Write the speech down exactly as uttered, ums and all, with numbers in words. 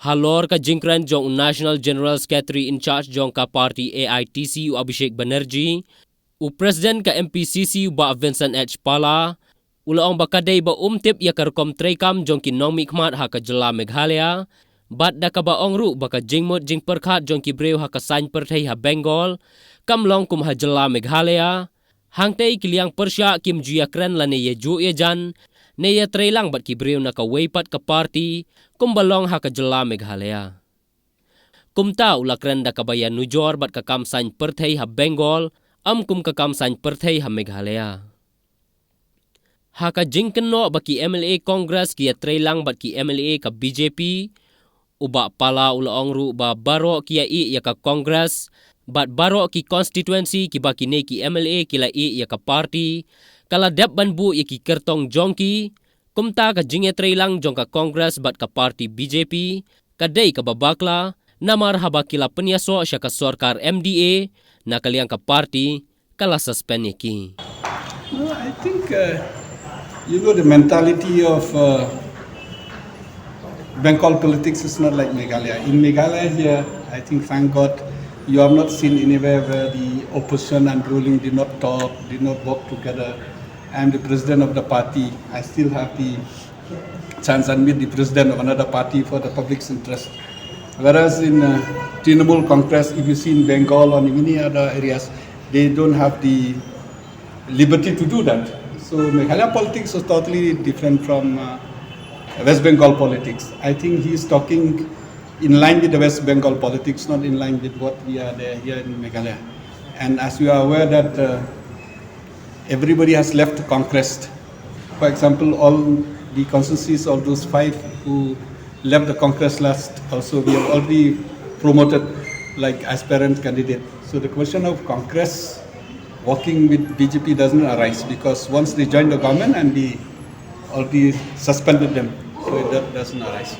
Halor ka jingkren jong u National General Secretary in charge jong ka party A I T C, u Abhishek Banerjee, u President ka M P C C, u Bah Vincent H Pala, u la ong ba ka dei ba um tip ïa ka rukom treikam jong ki nongmihkhmat ha ka jylla Meghalaya, bad da kaba ong ruh ba ka jingmut jingpyrkhat jong ki briew ha ka saiñ pyrthei ha Bengal kam long kum ha jylla Meghalaya. Hangtei ki liang pyrshah kim ju ïakren lane ïajuh ïajan ne ïatreilang bad ki briew na kawei pat ka party kumba long ha ka jylla Meghalaya. Kumta u la kren da kaba ïanujor bad ka kam saiñ pyrthei ha Bengal, ym kum ka kam saiñ pyrthei ha Meghalaya. Ha ka jingkynnoh ba ki M L A Congress ki ïatreilang bad ki M L A ka B J P, u Bah Pala u la ong ruh ba baroh ki ïaieh ïa ka Congress bad baroh ki constituency kiba kine ki M L A ki la ieh ïa ka party ka la dep ban buh ïa ki kyrtong jong ki. Kumta ka jingïatreilang jong ka Congress bad ka party B J P ka dei kaba bakla, namar haba ki la pynïasoh sha ka sorkar M D A na ka liang ka party ka la suspend ïa ki. No, I think, uh, you know, the mentality of, uh, Bengal politics is not like Meghalaya. In Meghalaya here, I think, thank God, you have not seen anywhere where the opposition and ruling did not talk, did not work together. I am the president of the party. I still have the chance and meet the president of another party for the public's interest. Whereas in, uh, Trinamool Congress, if you see in Bengal or in many other areas, they don't have the liberty to do that. So Meghalaya politics is totally different from, uh, West Bengal politics. I think he is talking in line with the West Bengal politics, not in line with what we are there here in Meghalaya. And as you are aware that, uh, everybody has left Congress. For example, all the constituencies of those five who left the Congress last, also we have already promoted, like, aspirant candidate. So the question of Congress working with B J P doesn't arise, because once they join the government and they already suspended them, so that doesn't arise.